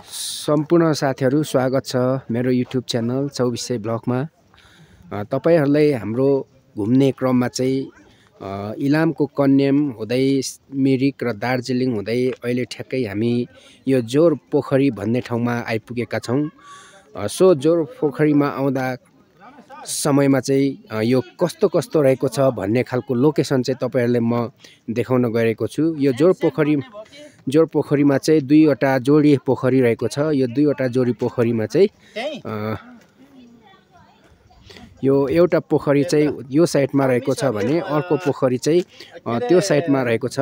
सम्पूर्ण साथीहरू स्वागत छ मेरो युट्युब च्यानल 2400 ब्लगमा। तपाईहरुलाई हाम्रो घुम्ने क्रममा चाहिँ इलामको कन्याम हुँदै मिरिक र दार्जिलिङ हुँदै अहिले ठ्याक्कै हामी यो जोर पोखरी भन्ने ठाउँमा आइपुगेका छौं। सो जोर पोखरीमा आउँदा समयमा चाहिँ यो कस्तो रहेको छ भन्ने खालको लोकेसन चाहिँ तपाईहरुलाई म देखाउन गएको छु। यो जोर पोखरीमा चाहिँ दुईवटा जोडी पोखरी रहेको छ। यो दुईवटा जोडी पोखरीमा चाहिँ यो एउटा पोखरी चाहिँ यो साइडमा रहेको छ भने अर्को पोखरी चाहिँ त्यो साइडमा रहेको छ।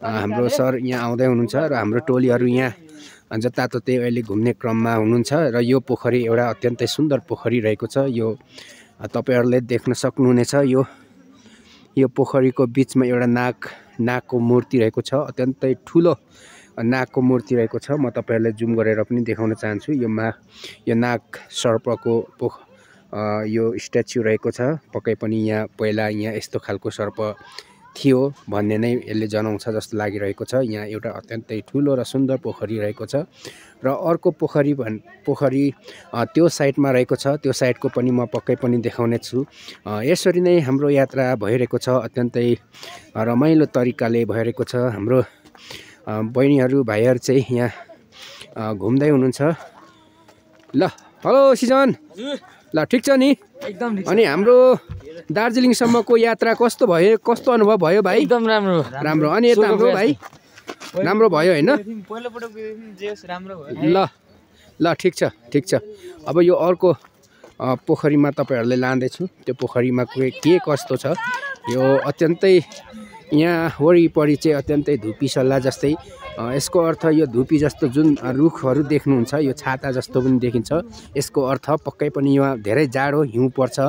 हाम्रो सर यहाँ आउँदै हुनुहुन्छ र हाम्रो टोलीहरु यहाँ जताततै अहिले घुम्ने क्रममा हुनुहुन्छ र यो पोखरी एउटा अत्यन्तै सुन्दर पोखरी रहेको छ। यो तपाईहरुले देख्न सक्नुहुनेछ। यो पोखरीको बीचमा एउटा नागको मूर्ति रहेको छ। अत्यन्तै ठुलो नागको मूर्ति रहेको छ। म तपाईहरुलाई जुम गरेर पनि देखाउन चाहन्छु। यो नाग सर्पको यो स्ट्याचु रहेको छ। पक्कै पनि यहाँ पहिला यहाँ यस्तो खालको सर्प थियो भन्ने नै यसले जनाउँछ जस्तो लागिरहेको छ। यहाँ एउटा अत्यन्तै ठुलो र सुन्दर पोखरी रहेको छ र अर्को पोखरी त्यो साइडमा रहेको छ। त्यो साइडको पनि म पक्कै पनि देखाउने छु। यसरी नै हाम्रो यात्रा भइरहेको छ। अत्यन्तै रमाइलो तरिकाले भइरहेको छ। हाम्रो बहिनीहरु भाइहरु चाहिँ यहाँ घुम्दै हुनुहुन्छ। ल हेलो सिजन, ल ठीक छ नि एकदम। अनि हाम्रो दार्जिलिङ सम्मको यात्रा कस्तो भयो, कस्तो अनुभव भयो भाइ? एकदम राम्रो राम्रो। अनि यता हाम्रो भाइ राम्रो भयो हैन? पहिलो पटक जेस राम्रो भयो। ल ठीक छ। अब यो अर्को पोखरीमा तपाईहरुले लाँदै छु। त्यो पोखरीमा के कस्तो छ यो अत्यन्तै यहाँ वरिपरि चाहिँ अत्यन्तै धुपी सल्ला जस्तै। यसको अर्थ यो धुपी जस्तो जुन रुखहरु देख्नुहुन्छ यो छाता जस्तो पनि देखिन्छ। यसको अर्थ पक्कै पनि यहाँ धेरै जाडो हिउँ पर्छ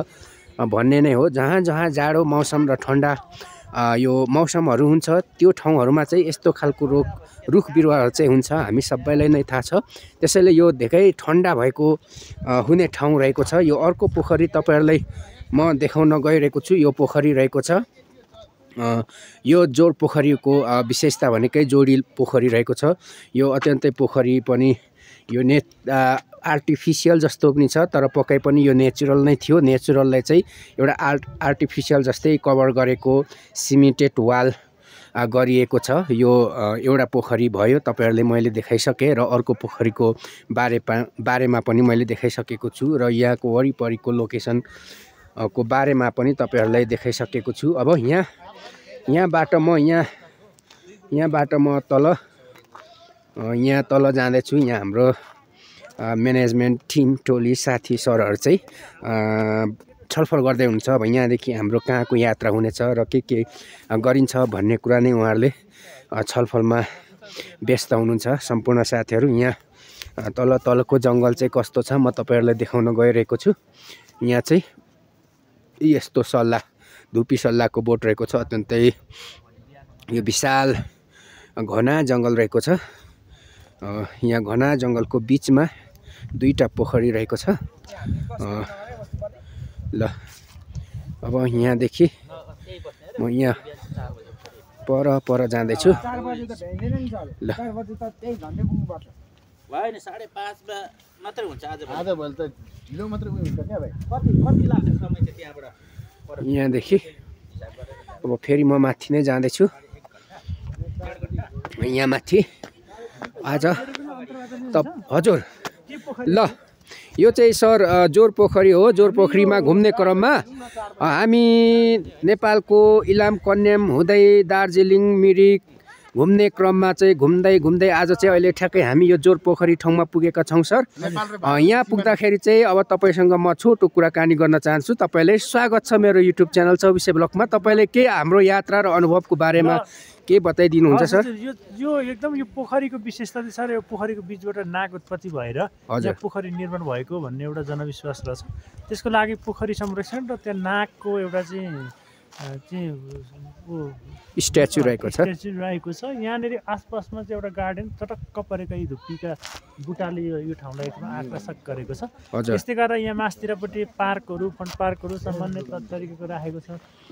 भन्ने नै हो। जहाँ जाडो मौसम र ठण्डा यो मौसमहरु हुन्छ त्यो ठाउँहरुमा चाहिँ यस्तो खालको रुख बिरुवाहरु चाहिँ हुन्छ। हामी सबैलाई नै थाहा छ। त्यसैले यो धेरै ठण्डा भएको हुने ठाउँ रहेको छ। यो अर्को पोखरी तपाईहरुलाई म देखाउन गइरहेको छु। यो पोखरी रहेको छ। यो जोर पोखरीको विशेषता भनेकै जोडी पोखरी रहेको छ। यो अत्यन्तै पोखरी पनि यो आर्टिफिसियल जस्तो पनि छ तर पक्कै पनि यो नेचुरल नै थियो। नेचुरललाई चाहिँ एउटा आर्टिफिसियल जस्तै कभर गरेको सिमेन्टेड वाल गरिएको छ। यो एउटा पोखरी भयो तपाईहरुले मैले देखाइसके र अर्को पोखरीको बारेमा पनि मैले देखाइसकेको छु र यहाँको वरिपरिको लोकेसन को बारेमा पनि तपाईहरुलाई देखाइसकेको छु। अब यहाँबाट म तल जाँदै छु। यहाँ हाम्रो म्यानेजमेन्ट टिम टोली साथी सरहरु चाहिँ छलफल गर्दै हुनुहुन्छ। अब यहाँदेखि हाम्रो कहाँको यात्रा हुनेछ र के गरिन्छ भन्ने कुरा नै उहाँहरुले छलफलमा व्यस्त हुनुहुन्छ। सम्पूर्ण साथीहरु यहाँ तलको जंगल चाहिँ कस्तो छ म तपाईहरुलाई देखाउन गइरहेको छु। यहाँ चाहिँ यस्तो धुपी सल्लाको बोट रहेको छ। अत्यन्तै यो विशाल घना जंगल रहेको छ। यहाँ घना जंगलको बीचमा दुईटा पोखरी रहेको छ। ल अब यहाँदेखि म यहाँ पर जाँदै छु। ल होइन 5:30 मा मात्र हुन्छ आज भोलि त ढिलो मात्र हुन्छ क्या भाइ। कति लाग्छ समय चाहिँ त्यहाँबाट? यहाँदेखि अब फेरि म माथि नै जाँदै छु। यहाँ माथि आज हजुर। ल यो चाहिँ सर जोर पोखरी हो। जोर पोखरीमा घुम्ने क्रममा हामी नेपालको इलाम कन्याम हुँदै दार्जिलिङ मिरिक घुम्ने क्रममा चाहिँ घुम्दै आज चाहिँ अहिले ठ्याक्कै हामी यो जोर पोखरी ठाउँमा पुगेका छौं सर। यहाँ पुग्दाखेरि चाहिँ अब तपाईसँग म छोटो कुराकानी गर्न चाहन्छु। तपाईलाई स्वागत छ मेरो युट्युब च्यानल 2400 ब्लगमा। तपाईले के हाम्रो यात्रा र अनुभवको बारेमा के बताइदिनुहुन्छ सर? यो एकदम यो पोखरीको विशेषता चाहिँ सर यो पोखरीको बीचबाट नाग उत्पत्ति भएर यहाँ पोखरी निर्माण भएको भन्ने एउटा जनविश्वास रहेछ। त्यसको लागि पोखरी संरक्षण र त्यहाँ नागको एउटा चाहिँ चाहिँ स्ट्याचु रहेको छ। स्ट्याचु रहेको छ। यहाँनिर आसपासमा चाहिँ एउटा गार्डन चटक्क परेको यी धुप्पीका बुटाले यो ठाउँलाई एकदम आकर्षक गरेको छ। त्यस्तै गरेर यहाँ मासतिरपट्टि पार्कहरू फन पार्कहरू सामान्य तरिकाको राखेको छ।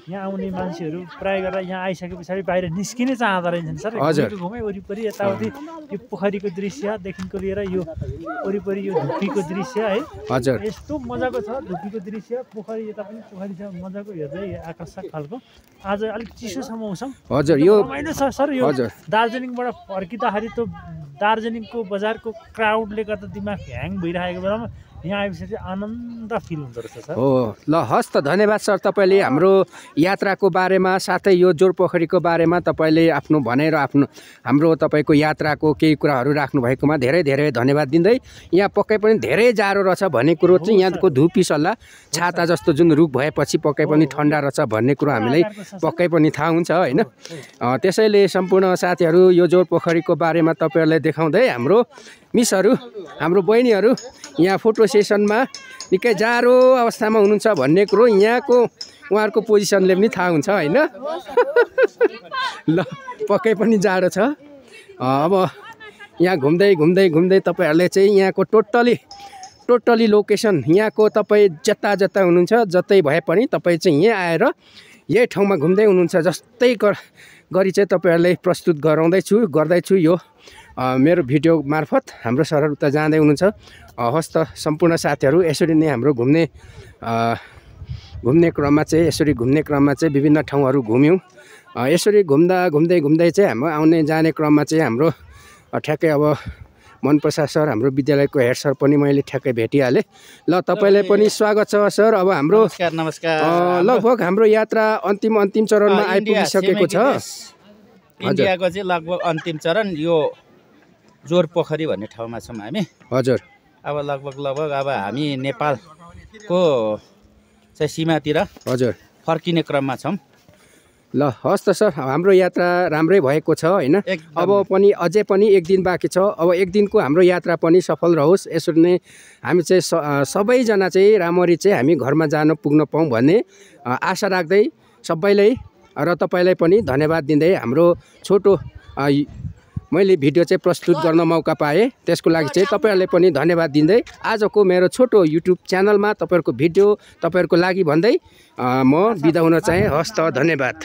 यहाँ आउने मान्छेहरू प्राय गरेर यहाँ आइसके पछाडि बाहिर निस्किनै चाहँदो रहेछन् सर। घुमै वरिपरि यताउति यो पोखरीको दृश्यदेखिको लिएर यो वरिपरि यो धुप्पीको दृश्य है हजुर यस्तो मजाको छ। धुप्पीको दृश्य पोखरी यता पनि पोखरी छ मजाको हेर्दै आकर्षक खालको। आज अलिक चिसोसम्म मौसम हजुर यो रमाइलो छ सर। यो दार्जिलिङबाट फर्किँदाखेरि त दार्जिलिङको बजारको क्राउडले गर्दा दिमाग ह्याङ भइरहेको बेलामा यहाँ आएपछि चाहिँ आनन्द फिल हुँदो रहेछ सर। हो ल हस् त धन्यवाद सर। तपाईँले हाम्रो यात्राको बारेमा साथै यो जोरपोखरीको बारेमा तपाईँले आफ्नो भनाइ र हाम्रो तपाईँको यात्राको केही कुराहरू राख्नुभएकोमा धेरै धेरै धन्यवाद दिँदै यहाँ पक्कै पनि धेरै जाडो रहेछ भन्ने कुरो चाहिँ यहाँको धुपी सल्लाह छाता जस्तो जुन रुख भएपछि पक्कै पनि ठन्डा रहेछ भन्ने कुरो हामीलाई पक्कै पनि थाहा हुन्छ होइन। त्यसैले सम्पूर्ण साथीहरू यो जोरपोखरीको बारेमा तपाईँहरूलाई देखाउँदै हाम्रो मिसहरू हाम्रो बहिनीहरू यहाँ फोटो सेसनमा निकै जाडो अवस्थामा हुनुहुन्छ भन्ने कुरो यहाँको उहाँहरूको पोजिसनले पनि थाहा हुन्छ होइन। ल पक्कै पनि जाडो छ। अब यहाँ घुम्दै घुम्दै घुम्दै तपाईँहरूले चाहिँ यहाँको टोटली लोकेसन यहाँको तपाईँ जता जता हुनुहुन्छ जतै भए पनि तपाईँ चाहिँ यहाँ आएर यही ठाउँमा घुम्दै हुनुहुन्छ जस्तै गरी चाहिँ तपाईँहरूलाई प्रस्तुत गर्दैछु यो मेरो भिडियो मार्फत हाम्रो सरहरू उता जाँदै हुनुहुन्छ। हस् त सम्पूर्ण साथीहरू यसरी नै हाम्रो घुम्ने क्रममा चाहिँ विभिन्न ठाउँहरू घुम्यौँ। यसरी घुम्दै चाहिँ हाम्रो आउने जाने क्रममा चाहिँ हाम्रो ठ्याक्कै अब मनप्रसाद सर हाम्रो विद्यालयको हेड सर पनि मैले ठ्याक्कै भेटिहालेँ। ल तपाईँलाई पनि स्वागत छ सर। अब हाम्रो नमस्कार लगभग हाम्रो यात्रा अन्तिम चरणमा आइपुगिसकेको छ। इन्डियाको चाहिँ लगभग अन्तिम चरण यो जोरपोखरी भन्ने ठाउँमा छौँ हामी। हजुर अब लगभग अब हामी नेपालको चाहिँ सीमातिर हजुर फर्किने क्रममा छौँ। ल हस् त सर हाम्रो यात्रा राम्रै भएको छ होइन। अब पनि अझै पनि एक दिन बाँकी छ। अब एक दिनको हाम्रो यात्रा पनि सफल रहोस्। यसरी नै हामी चाहिँ सबैजना चाहिँ राम्ररी चाहिँ हामी घरमा पुग्न पाऊँ भन्ने आशा राख्दै सबैलाई र तपाईँलाई पनि धन्यवाद दिँदै हाम्रो छोटो मैले भिडियो चाहिँ प्रस्तुत गर्न मौका पाएँ त्यसको लागि चाहिँ तपाईँहरूलाई पनि धन्यवाद दिँदै आजको मेरो छोटो युट्युब च्यानलमा तपाईँहरूको भिडियो तपाईँहरूको लागि भन्दै म बिदा हुन चाहेँ। हस् त धन्यवाद।